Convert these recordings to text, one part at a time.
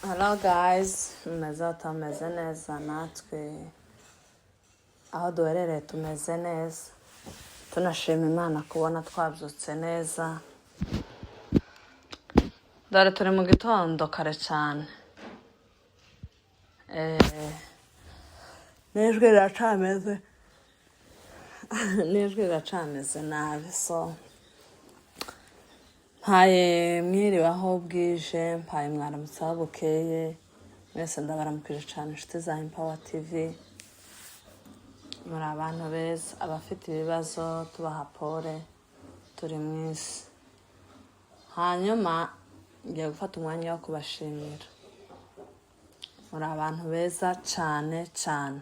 Hello guys, mumeze batameze neza? Natwe aho duherereye tumeze neza, tunashima Imana kubona twabyutse neza. Dore turi mu gitondo kare cyane. N'ijwi riracameze nabi, so mpaye mwiriwe aho bwije, mpaye mwaramutse aho bukeye. Mwese ndabaramukije cyane, inshuti za Empower TV. Muri abantu beza. Abafite ibibazo tubaha pole, turi mu isi. Hanyuma ngiye gufata umwanya wo kubashimira. Muri abantu beza cyane cyane,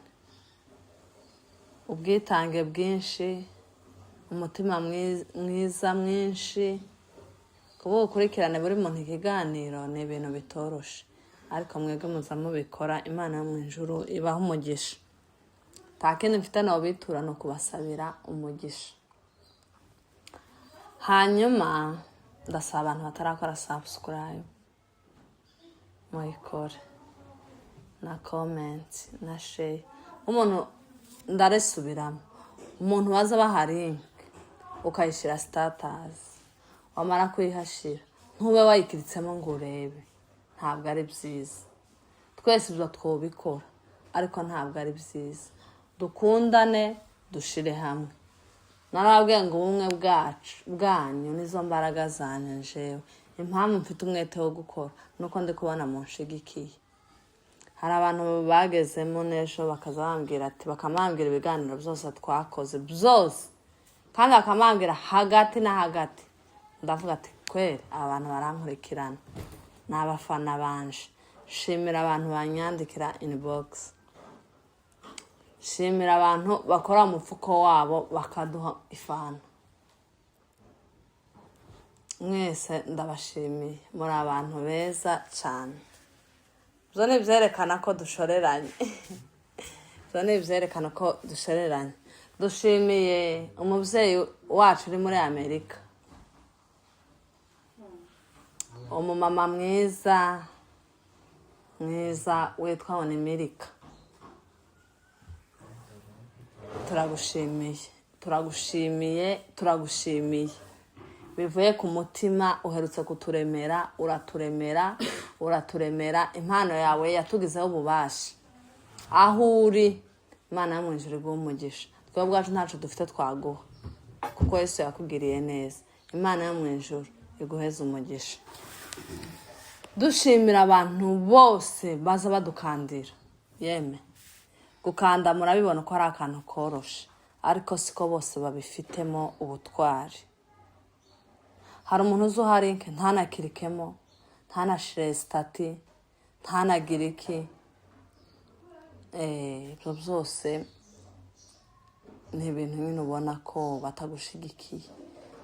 ubwitange bwinshi, umutima mwiza mwinshi. Kuba ubukurikirane buri muntu ikiganiro ni ibintu bitoroshe, ariko mwebwe muza mubikora. Imana yo mu ijuru ibaha umugisha. Nta kindi mfite bitura, ni ukubasabira umugisha. Hanyuma ndasaba abantu batarakora subscribe, muyikore, na comment na share. Umuntu, ndaresubiramo, umuntu waza baha link ukayishyira status, wamara kuyihashyira ntube wayikiritsemo ngo urebe, ntabwo ari byiza. Twese ibyo twobikora, ariko ntabwo ari byiza. Dukundane, dushire hamwe. Narababwiye ngo ubumwe bwacu, bwanyu, nizo mbaraga zanjye. Njewe impamvu mfite umwete wo gukora nuko ndi kubona munshigikiye. Hari abantu bagezemo n'ejo bakaza bambwira ati, bakamambwira ibiganiro byose twakoze byose, kandi bakamambwira hagati na hagati. Ndavuga ati: "Kweri aba bantu barankurikirana, ni abafana banje." Shimira abantu banyandikira inbox, shimira abantu bakora umufuko wabo bakaduha ifana. Mwese ndabashimiye, muri abantu beza cyane. Ibyo ni ibyerekana ko dushoreranye, ibyo ni ibyerekana ko dushoreranye. Dushimiye umubyeyi wacu uri muri Amerika, umumama mwiza mwiza witwa Onimirika. Turagushimiye, turagushimiye, turagushimiye bivuye ku mutima. Uherutse kuturemera, uraturemera, uraturemera. Impano yawe yatugizeho ububasha. Aho uri, Imana yo mu ijuru iguhe umugisha. Twebwe ubwacu ntacu dufite twaguha, kuko Yesu yakugiriye neza. Imana yo mu ijuru iguheze umugisha. Dushimira abantu bose baza badukandira. Yeme, gukanda murabibona ko ari akantu koroshe, ariko siko bose babifitemo ubutwari. Hari umuntu uzi uha link ntanakirikemo, ntanashire status, ntanagire iki. Ibyo byose ni ibintu nyine ubona ko batagushigikiye.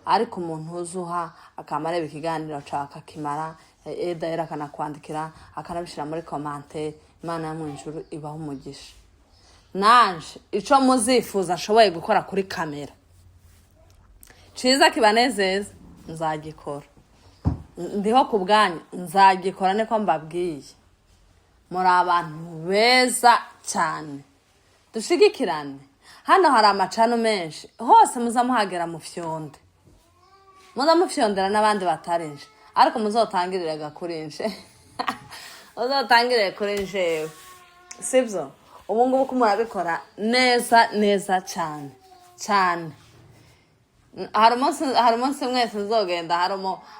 Ariko umuntu uzi uha, akama areba ikiganiro cyawe akakimara, edahera akanakwandikira, akanabishyira muri commentaire, Imana yo mu ijuru ibaho umugisha. Nanje icyo muzifuza nshoboye gukora kuri kamera cyiza kibanezeza, nzagikora. Ndiho ku bwanyu, nzagikora, niko mbabwiye. Muri abantu beza cyane, dushigikirane. Hano hari amacano menshi, hose muza muhagera mufyonde, muza mufyondera n'abandi batarinje, ariko muzotangirire kuri nje, muzotangirire kuri njewe, sibyo? Ubu ngubu ko murabikora neza neza cyane cyane. Hari umunsi mwese nzogenda.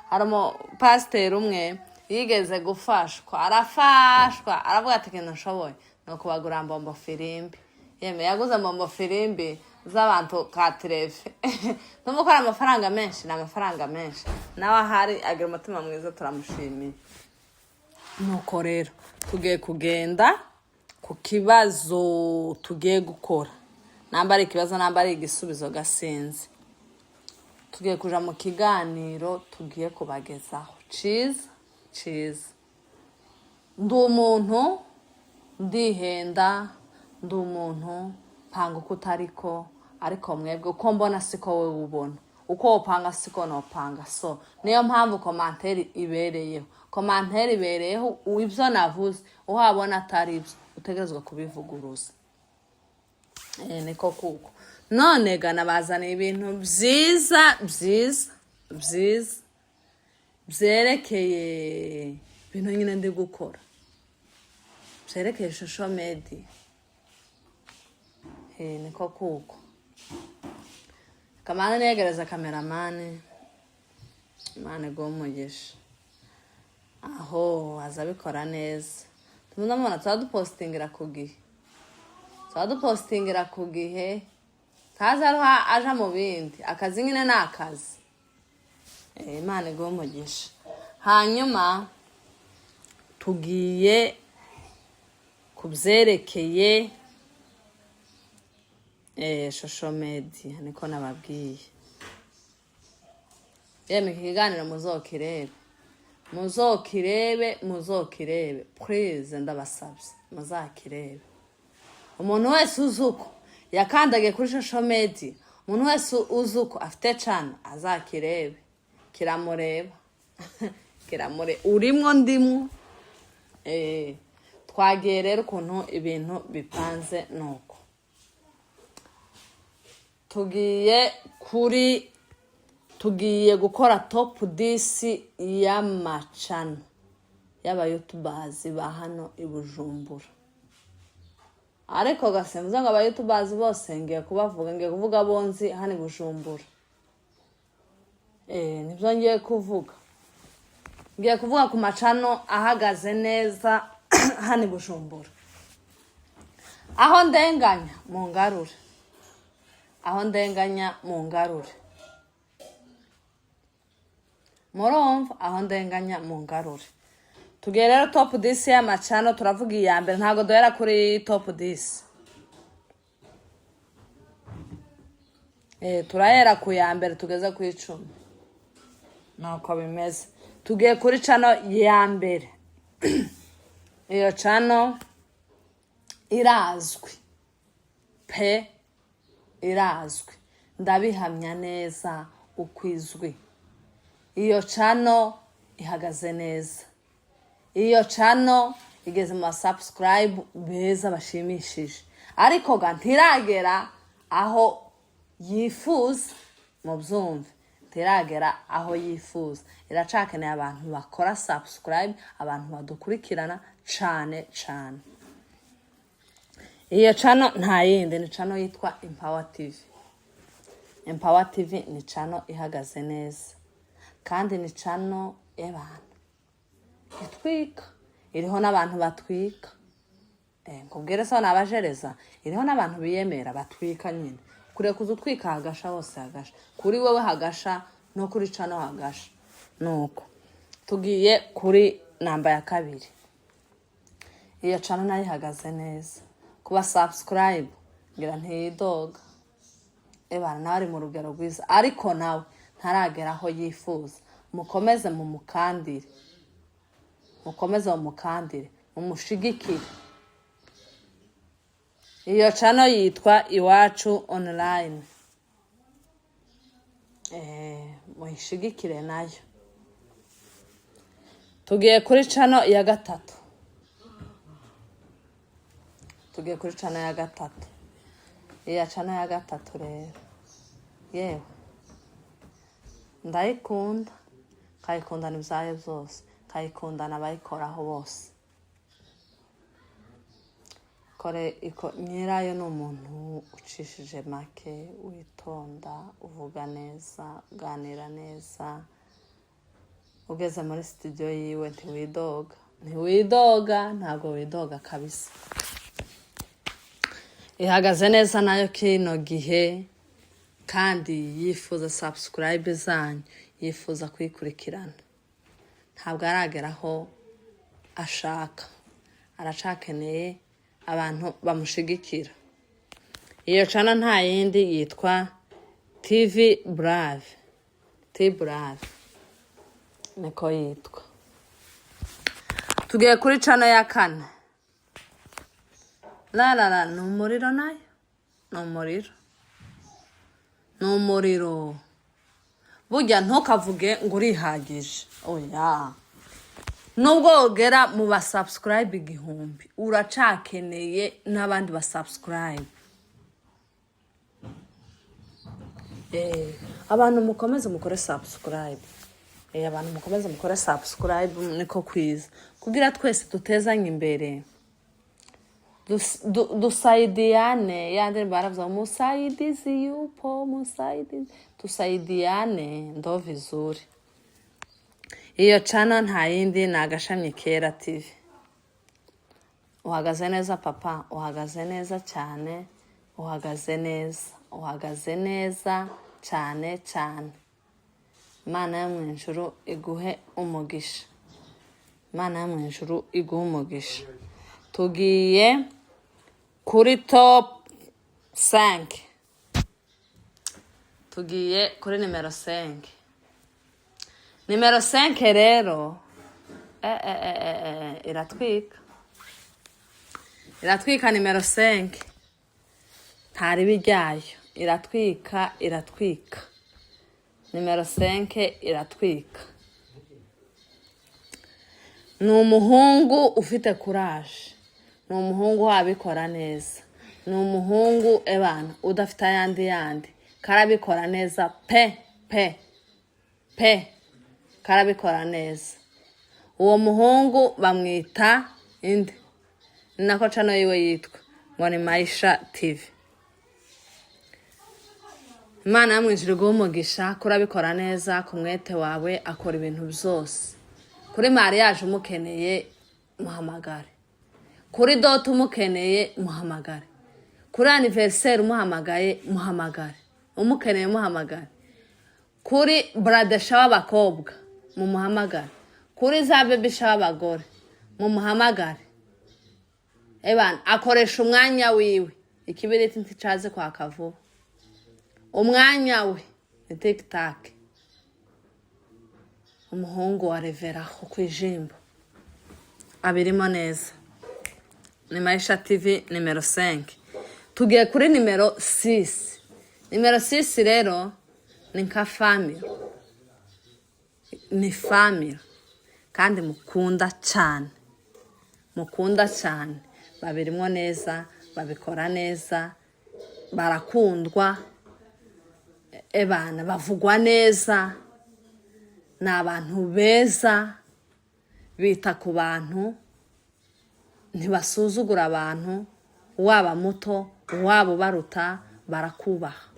Harimo pasiteri umwe yigeze gufashwa, arafashwa, aravuga ati: "Ikintu nshoboye ni ukubagura mbombo firimbi." Yeme, yaguze mbombo firimbi z'abantu ka terefe. Numva ko ari amafaranga menshi, ni amafaranga menshi. Nawe ahari agira umutima mwiza, turamushimiye. Nuko rero tugiye kugenda ku kibazo tugiye gukora, namba ari ikibazo, namba ari igisubizo, gasinzi. Tugiye kuja mu kiganiro tugiye kubagezaho ciza ciza. Ndi umuntu, ndihenda, ndi umuntu mpanga uko utariko, ariko mwebwe uko mbona siko wowe ubona. Uko wopanga siko nopanga. So niyo mpamvu commentaire ibereyeho, commentaire ibereyeho. Ibyo navuze uhabona atari ibyo, utegerezwa kubivuguruza. Niko kuko none gana bazaniye ibintu byiza byiza byiza byerekeye ibintu nyine ndi gukora, byerekeye social media. Niko kuko kamana negereza cameraman, Imana iguhe umugisha, aho aza abikora neza. Tumubona tuba dupostingira ku gihe, tuba dupostingira ku gihe, ntaza aruha aja mu bindi. Akazi nyine ni akazi. Imana iguhe umugisha. Hanyuma tugiye ku byerekeye social media, niko nababwiye. Yemwe, iki kiganiro muzokirebe, muzokirebe, muzokirebe, please, ndabasabye muzakirebe. Umuntu wese uzi uko yakandagiye kuri social media, umuntu wese uzi uko afite channel, azakirebe, kiramureba, kiramure, urimwo, ndimwo. Twagiye rero ukuntu ibintu bipanze, nuko tugiye kuri, tugiye gukora top 10 y'ama channel y'aba youtubers ba hano i Bujumbura. Ariko gasimbuza ngo aba youtubers bose ngiye kubavuga, ngiye kuvuga bonzi hano i Bujumbura. Nibyo ngiye kuvuga, ngiye kuvuga ku ma channel ahagaze neza hano i Bujumbura. Aho ndenganya mu ngarure, aho ndenganya mu ngarure, murumva, aho ndenganya mu ngarure. Tugiye rero top 10 y'ama channel. Turavuga iya mbere, ntabwo duhera kuri top 10. Turahera ku ya mbere tugeze ku 10, nuko bimeze. Tugiye kuri channel ya mbere. Iyo channel irazwi pe, irazwi, ndabihamya neza uko izwi. Iyo channel ihagaze neza, iyo channel igeze mu ba subscribe beza bashimishije, ariko ga ntiragera aho yifuza. Mubyumve, ntiragera aho yifuza, iracakeneye abantu bakora subscribe, abantu badukurikirana cane cane. Iyo channel nta yindi, ni channel yitwa Empower TV. Empower TV ni channel ihagaze neza kandi ni channel y'abantu itwika, iriho n'abantu batwika. Nkubwire so nabajereza, iriho n'abantu biyemera batwika nyine. Kure kuza utwika hagasha hose, hagasha kuri wowe, hagasha no kuri channel hagasha. Nuko tugiye kuri namba ya kabiri. Iyo channel nayo ihagaze neza kuba subscribe, ngira ntiyidoga. Ebana nawe ari mu rugero rwiza, ariko nawe ntaragera aho yifuza. Mukomeze mumukandire, mukomeze mumukandire, mumushigikire. Iyo channel yitwa Iwacu Online. Muyishigikire nayo. Tugiye kuri channel ya gatatu, tugiye kuri channel ya gatatu. Iya channel ya gatatu rero, yewe, ndayikunda, nkayikundana ibyayo byose, nkayikundana abayikoraho bose. Kore iko nyirayo ni umuntu ucishije make, witonda, uvuga neza, uganira neza. Ugeze muri studio yiwe ntiwidoga, ntiwidoga, ntabwo widoga kabisa. Ihagaze neza nayo kino gihe kandi yifuza subscribe zanyu, yifuza kuyikurikirana. Ntabwo aragera aho ashaka, aracakeneye abantu bamushigikira. Iyo channel nta yindi, yitwa TV Brave, T Brave niko yitwa. Tugiye kuri channel ya kane. La la la, ni umuriro nayo, ni umuriro, ni umuriro. Burya ntukavuge ngo urihagije, oya. Nubwo wogera mu ba subscribe 1000, uracakeneye n'abandi ba subscribe. Abantu mukomeze mukore subscribe. Abantu mukomeze mukore subscribe, niko kwiza kugira twese dutezanye imbere. Dusaidiane ya ndirimbo baravuze, musaidizi yupo, musaidizi, tusaidiane ndo vizuri. Iyo channel nta yindi, ni Agashami Kera TV. Uhagaze neza papa, uhagaze neza cyane, uhagaze neza, uhagaze neza cyane cyane. Imana yo mu ijuru iguhe umugisha, Imana yo mu ijuru iguhe umugisha. Tugiye kuri top 5, tugiye kuri nimero 5. Nimero 5 rero, iratwika, iratwika. Nimero 5 nta ribi ryayo, iratwika, iratwika. Nimero 5 iratwika. Ni umuhungu ufite courage, ni umuhungu wabikora neza, ni umuhungu ebana udafite ayandi yandi, karabikora neza pe pe pe, karabikora neza. Uwo muhungu bamwita inde? Ni nako channel yiwe yitwa ngo ni Maisha TV. Imana yamwijira iguha umugisha, kurabikora neza ku mwete wawe. Akora ibintu byose. Kuri mariage umukeneye, muhamagare. Kuri dot umukeneye, muhamagare. Kuri anniversaire umuhamagaye, muhamagare. Umukeneye, muhamagare. Kuri bridal shower w'abakobwa, mumuhamagare. Kuri za baby shower w'abagore, mumuhamagare. Ebana, akoresha umwanya wiwe. Ikibiriti nticaze kwaka vuba. Umwanya we ni tiktak. Umuhungu wa reveraho ku ijimbo abirimo neza. Ni Maisha TV, nimero 5. Tugiye kuri nimero 6. Nimero 6 rero ni nka family, ni family kandi mukunda cyane, mukunda cyane. Babirimo neza, babikora neza, barakundwa. Ebana, bavugwa neza, ni abantu beza, bita ku bantu, ntibasuzugura abantu. Waba muto, waba ubaruta, barakubaha.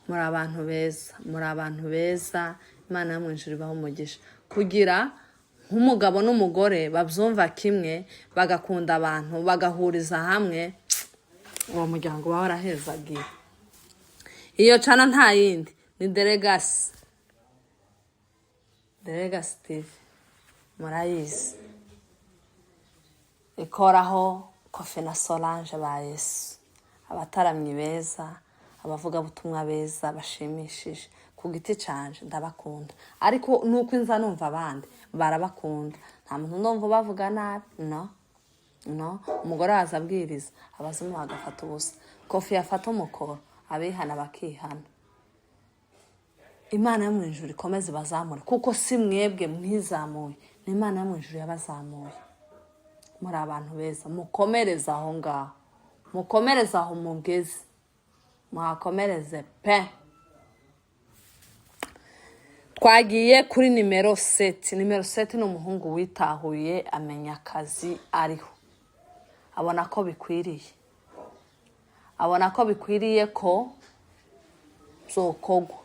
Muri abantu beza, muri abantu beza. Imana yo mu ijuru ibaha umugisha. Kugira nk'umugabo n'umugore babyumva kimwe, bagakunda abantu, bagahuriza hamwe, uwo muryango uba warahezagiye. Iyo channel nta yindi, ni Delegasi, Delegasi TV, murayizi. Ikoraho Kofi na Solange ba Yesu, abataramyi beza, abavugabutumwa beza bashimishije. Ku giti canje ndabakunda, ariko nuko inza numva abandi barabakunda, nta muntu ndumva bavuga nabi. No, no, umugore waza abwiriza, abazimu bagafata ubusa. Kofi yafata umukoro, abihana bakihana. Imana yo mu ijuru ikomeze ibazamure, kuko si mwebwe mwizamuye, ni Imana yo mu ijuru yabazamuye. Muri abantu beza, mukomereze aho ngaho, mukomereze aho mugeze, muhakomereze pe. Twagiye kuri nimero 7. Nimero 7 ni umuhungu witahuye, amenya akazi ariho, abona ko bikwiriye, abona ko bikwiriye ko byokogwa.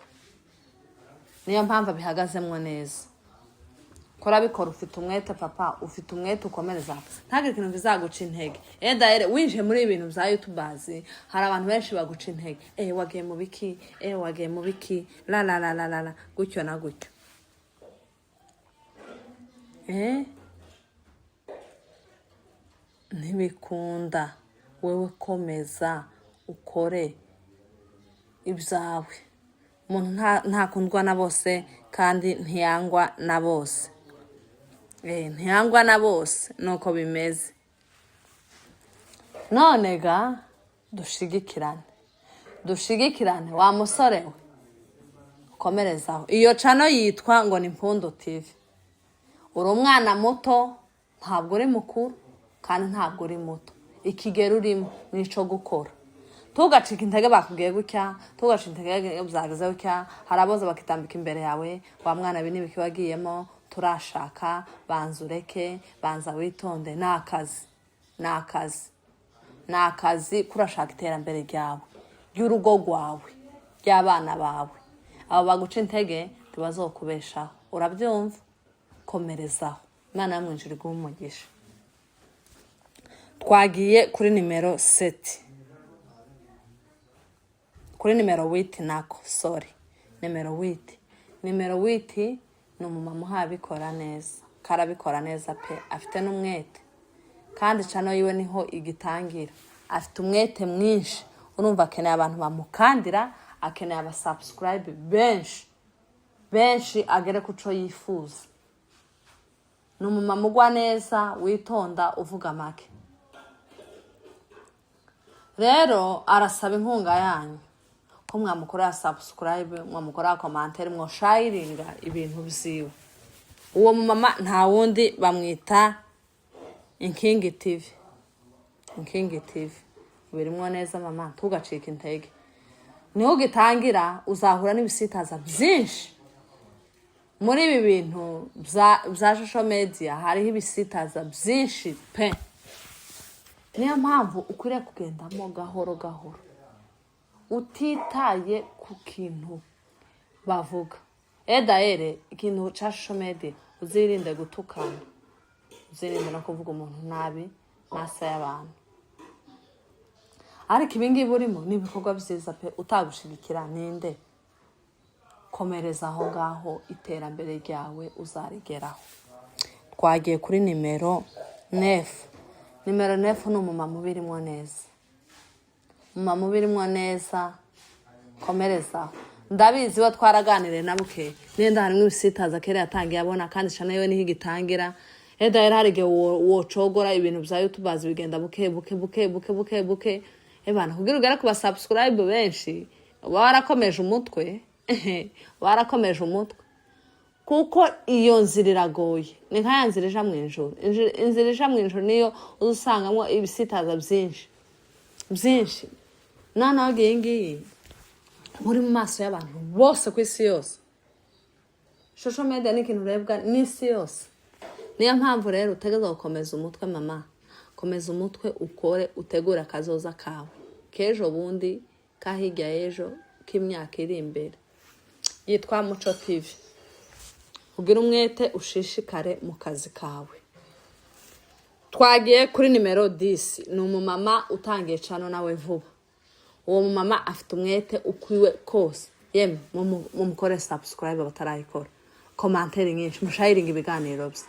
Niyo mpamvu abihagazemo neza. Kora, bikora ufite umwete papa, ufite umwete, ukomereza, ntagire ikintu kizaguca intege. Eda winjiye muri ibi bintu bya YouTubers, hari abantu benshi baguca intege: "Wagiye mu biki? Wagiye mu biki?" La la la la la la, gutyo na gutyo. Ntibikunda. Wewe komeza ukore ibyawe. Umuntu ntakundwa na bose kandi ntiyangwa na bose. Ntiyangwa na bose, nuko bimeze. None ga dushigikirane, dushigikirane wa musore we. Ukomerezaho. Iyo channel yitwa ngo ni Mpundu TV. Uri umwana muto, ntabwo uri mukuru kandi ntabwo uri muto. Ikigero urimo nico gukora. Ntugacike intege bakubwiye gutya, ntugacike intege byageze gutya. Hari aboza bakitambika imbere yawe: "Wa mwana, ibi n'ibiki wagiyemo? Turashaka banza ureke, banza witonde." Ni akazi, ni akazi, ni akazi. Kurashaka iterambere ryawe, ry'urugo rwawe, ry'abana bawe. Abo baguca intege ntibazokubeshaho, urabyumva? Komerezaho. Imana yo mu ijuru iguhe umugisha. Twagiye kuri nimero 7, kuri nimero 8 nako, sorry, nimero 8. Nimero 8 ni umumama uhabikora neza, karabikora neza pe. Afite n'umwete, kandi channel yiwe niho igitangira. Afite umwete mwinshi. Urumva, akeneye abantu bamukandira, akeneye abasubscribe benshi benshi, agere ku cyo yifuza. Ni umumama ugwa neza, witonda, uvuga make. Rero arasaba inkunga yanyu, ko mwamukorera subscribe, mwamukorera commentaire, mwosharinga ibintu byiwe. Uwo mumama nta wundi, bamwita Inkingi TV. Inkingi TV, birimwo neza mama, ntugacike intege. Niho ugitangira, uzahura n'ibisitaza byinshi muri ibi bintu bya social media. Hariho ibisitaza byinshi pe. Niyo mpamvu ukwiriye kugendamo gahoro gahoro, utitaye ku kintu bavuga. Edaere, ikintu cya social media, uzirinde gutukana, uzirinde no kuvuga umuntu nabi maso y'abantu. Ariko ibi ngibi urimo ni ibikorwa byiza pe. Utagushigikira ninde? Komereza aho ngaho, iterambere ryawe uzarigeraho. Twagiye kuri nimero 9. Nimero 9 ni umumama ubirimo neza, umumama ubirimo neza. Komerezaho. Ndabizi, we twaraganiriye na buke nenda harimo ibisitaza kera yatangiye abona, kandi channel yewe niho igitangira. Eda rero, hari igihe wocogora ibintu bya YouTubers bigenda buke buke buke buke buke buke. Ebana, kugira ugere ku basubscribe benshi, uba warakomeje umutwe, warakomeje umutwe, kuko iyo nzira iragoye. Ni nka ya nzira ija mu ijuru. Inzira ija mu ijuru niyo uza usangamo ibisitaza byinshi byinshi. Noneho iyi ngiyi muri mu maso y'abantu bose ku isi yose. Social media ni ikintu urebwa n'isi yose. Niyo mpamvu rero utegereza gukomeza umutwe mama. Komeza umutwe, ukore, utegure akazoza kawe k'ejo bundi, ka hirya y'ejo, k'imyaka iri imbere. Yitwa Muco TV. Ugire umwete, ushishikare mu kazi kawe. Twagiye kuri nimero 10. Ni umumama utangiye channel nawe vuba. Uwo mumama afite umwete ukwiwe kose. Yemwe, mumukore subscribe batarayikora, commentaire nyinshi, musharinga ibiganiro bye,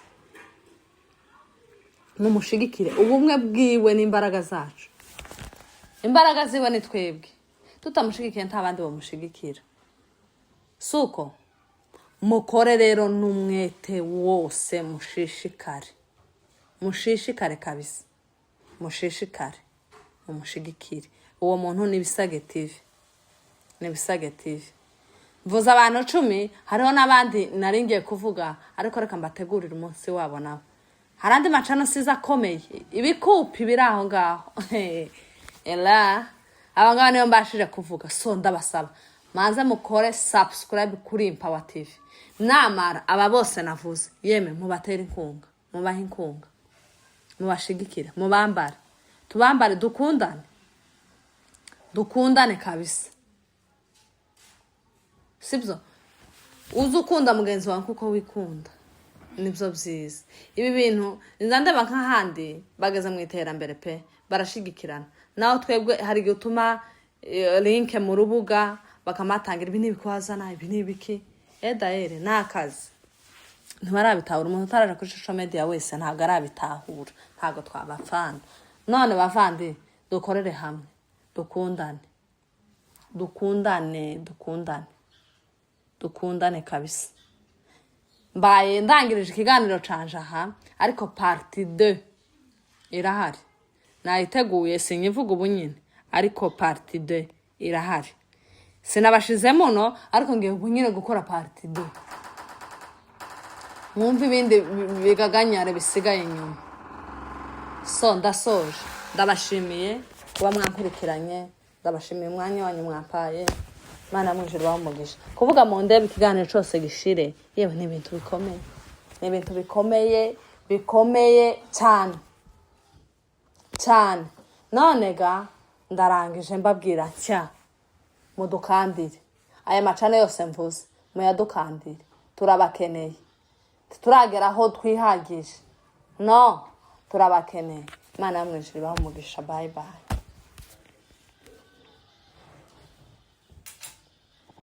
mumushigikire. Ubumwe bwiwe n'imbaraga zacu, imbaraga ziwe ni twebwe. Tutamushigikiye, nta bandi bamushigikira. Si uko? Mukore rero n'umwete wose, mushishikare, mushishikare kabisa, mushishikare, mumushigikire. Uwo muntu ni Bisage TV, ni Bisage TV. Mvuze abantu 10, hariho n'abandi nari ngiye kuvuga, ariko reka mbategurire umunsi wabo nabo. Hari andi machannel siza akomeye, ibikupi biri aho ngaho. Era aba ngaba niyo mbashije kuvuga. So ndabasaba manze mukore subscribe kuri Empower TV. Namara aba bose navuze, yeme, mubatere inkunga, mubahe inkunga, mubashigikire, mubambare, tubambare, dukundane, dukundane kabisa. Sibyo? Uzi ukunda mugenzi wawe kuko wikunda, nibyo byiza. Ibi bintu nza ndeba nk'ahandi bageze mu iterambere pe, barashigikirana. Naho twebwe hari igihe utuma link mu rubuga, bakamatangira: "Ibi ni ibikwazana, ibi ni ibiki?" Edaere, ni akazi, ntibarabitahura. Umuntu utaraje kuri social media wese ntabwo arabitahura, ntabwo twabapfana. None bavandi, dukorere hamwe, dukundane, dukundane, dukundane, dukundane kabisa. Mbaye ndangirije ikiganiro canje aha, ariko part 2 irahari, nayiteguye. Sinyivuga ubu nyine, ariko part 2 irahari. Sinabashizemo no, ariko ngiye ubu nyine gukora part 2, mwumve ibindi bigaganyare bisigaye inyuma. So ndasoje, ndabashimiye kuba mwankurikiranye, ndabashimiye umwanya wanyu mwampaye. Imana mwijuru ibahe umugisha. Kuvuga mu ndebe ikiganiro cyose gishire, yewe, ni ibintu bikomeye, ni ibintu bikomeye, bikomeye cyane cyane. None ga ndarangije, mbabwira nshya: mudukandire aya macana yose mvuze, muyadukandire, turabakeneye. Turagera aho twihagije, no turabakeneye. Imana yo mwijuru ibahe umugisha. Bye bye.